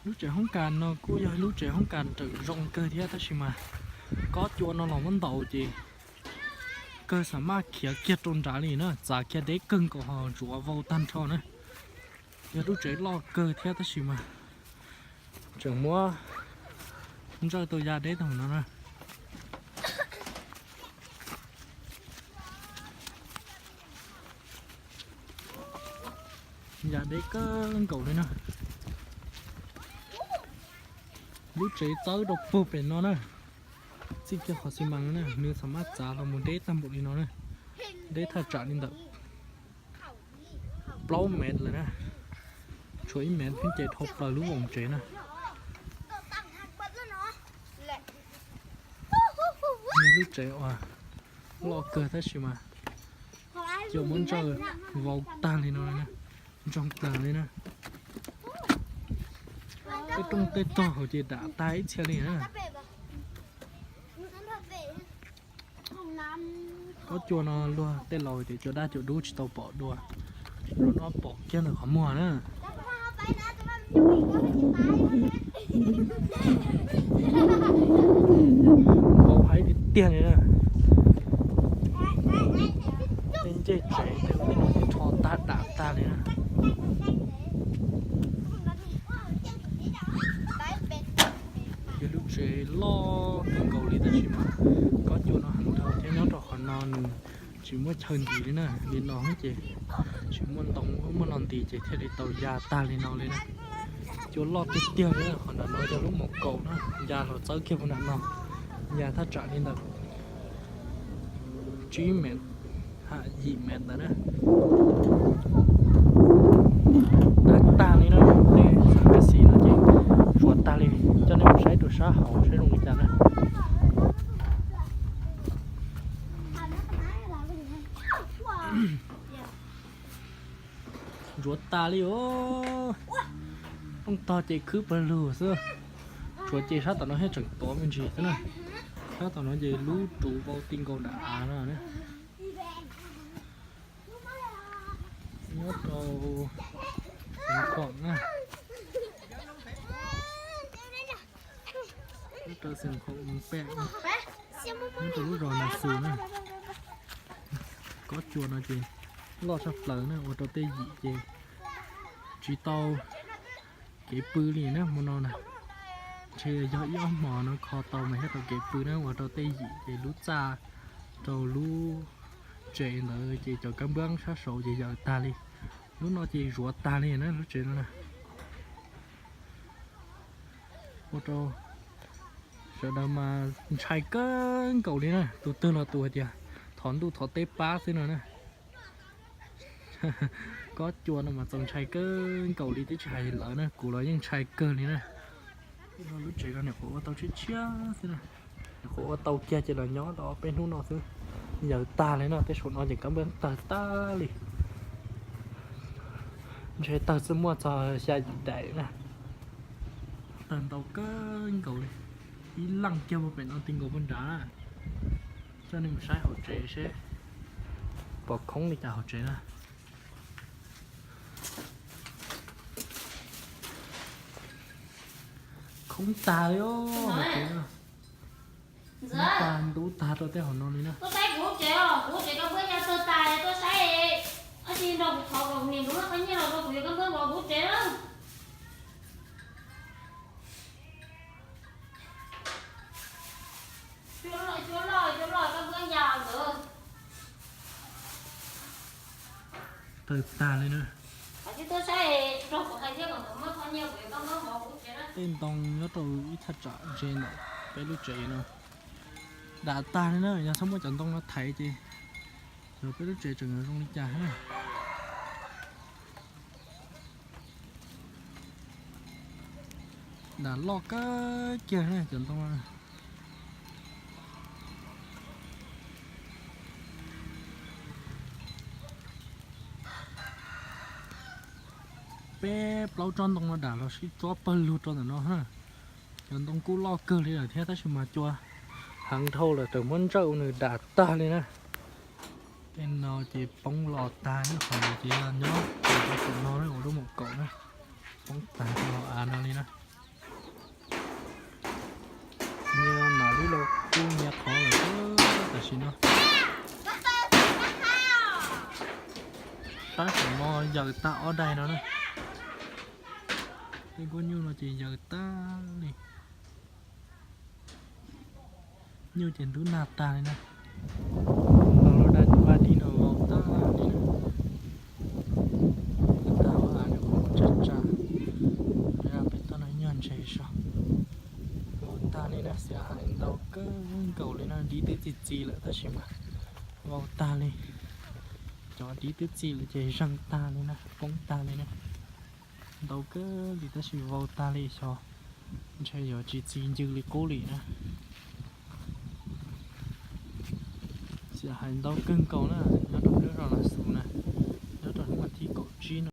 Lub tsev hoob kas no kuj yog lub tsev hoob kas tseem zoo kawg thiab tab sis mas kob cua no los muab ntaus ces kawg xam maj khiav kiag rau nrad li na, txav kiag deb kawg nkaus ho ntsuav vau tag nrho na. Yog lub tsev loj kawg thiab tab sis mas tseem muab ntsawj tau ya deb tag no na. Ya deb kawg nkaus li na. Lub tsev txawb rau puag pem no na. Txij kiag qhov xi mas na, nws txhob maj txav los mus deb tag npaum li no na. Deb thaj tsam li ntawm plaub mev lawm na. Tshuav ib mev pheej ces dhau plaws lub voos tsev na. Yog lub tsev uas loj kawg tab sis mas cua muab ntsawj vau tag li no, ntsoog plaws li na. Tej rooj tej tog hauv ces dam tag ib txhia li na. Kob cua no luag tej laus tias cua dab cua dub tsis tau pom dua, zaum no pom kiag ntawm qhov muag na. Vau heev tiag tiag li na. Tej ncej tsev tej ub tej no ces rho tag dam tag li na. Yog lub tsev loj kawg nkaus li tab sis mas kob cua no heev dhau thiab nyob rau qhov no nws tsis muaj chaw ntis li na, li no ces tsis muaj ntoo muaj no ntis ces thiaj li tau ya tag li no li na. Cua loj tiag tiag li, qhov nram no yog lub mom kaum na, ya los txawb kiag puag nram no, ya thaj tsam li ntawm tsib mev, ha yim mev ntawd na. Tag tag li na, tej xab kas xis no ces zuav tag li, coj nej mus saib rau sab hauv saib zoo li cas na. Zuav tas li os. Rooj tog ces khwb pawg lug xwb. Tshuav ces sab tom no thiaj tseem tuav me ntsis xwb na. Sab tom no ces lub ruv vau ti nkaus nram av no. Nyob rau Xeev Khuam na. Nyob rau Xeev Khuam Moos Pem, nyob rau lub zos Nas Xus na. Kob cua no ces loj tshaj plaws na, ua rau tej yim ces tsis tau kev pw li na hmo no na. Ntshe yog ib ob hmos no kho tau mas thiaj tau kev pw na, ua rau tej yim ces lub txaj rau lub tsev ntawd ces cov kab npab sab saud ces yaws tag li. Lub no ces zuav tag li na lub tsev no na. Ua rau sawv daws mas ntshai kawg nkaus li na, tus twg los tus hais tias thov ntuj thov teb pab xwb no na. Kob cua no mas txaus ntshai kawg nkaus li twb tsis hais lawv na, kuv los yeej ntshai kawg li na. Lub tsev no nyuam qhuav ua tau tshiab tshiab xwb na, nyuam qhuav ua tau kiag ces los nyob tau peb hnub no xwb, yaws tag li no, tej saum no ces kab npab tawg tag li. Ntshe tawg txij muaj txog xya yim daim na. Tawg ntau kawg nkaus li, ib leej kiag puag pem no ti nkaus puag nrad. Coj nej mus saib hauv tsev seb pom khoob li cas hauv tsev na. Khoob tag li os, hauv tsev na. Ntxawm, tag ntub tag rau tej hauv no li na. Tuaj saib kuv lub tsev os, kuv lub tsev kab npab ya tawg tas, tuaj saib. Ab tsi nrog kuv thov kom niam kuv muab qhov nyiaj los rau kuv yuav kab npab npog kuv lub tsev na. Cua loj, cua loj, cua loj kab npab ya ntawd. Tawg tag li na. Tej ntoo nyob rau ib thaj tsam ntse ntawm peb lub tsev no dam tag li na, yog txhob muaj cov ntoo no thaiv ces xyov peb lub tsev tseem zoo li cas na. Dam loj kawg kiag na cov ntoo no. Peb plaub tsob ntoo no dam los sib tsob pawg lug rau ntawm no na. Cov ntoo kuj loj kawg li lawm thiab tab sis mas cua heev dhau lawm tseem muab ntsawj ua nws dam tag li na. Tej no ces poob los tag, qhov no ces yog nyob rau saum no ua lub mom kaum na, poob tag rau hauv av no li na. Yaws tag ob daim no na. Tej nkuaj nyuj no ces yaws tag li. Nyuj ces ntub nag tag li na. Los lub dab ntub dib no vau tag li na. Tag av no kuj tsa tsa. Peb toj no nyuag ntses so. Vau tag li na, xiam hais ntau kawg nkaus li na, dib twb txi txiv lawm tab sis mas vau tag li. Cov dib twb txi lawm ces zeeg tag li na, poob tag li na. Ntau kawg li tab sis vau tag li xyov ntshe yuav tsis txi ncw li qub li na. Xiam hais ntau kawg nkaus na, nyob rau lub zos Las Xus na, nyob rau hnub vas thib kaum tsib no.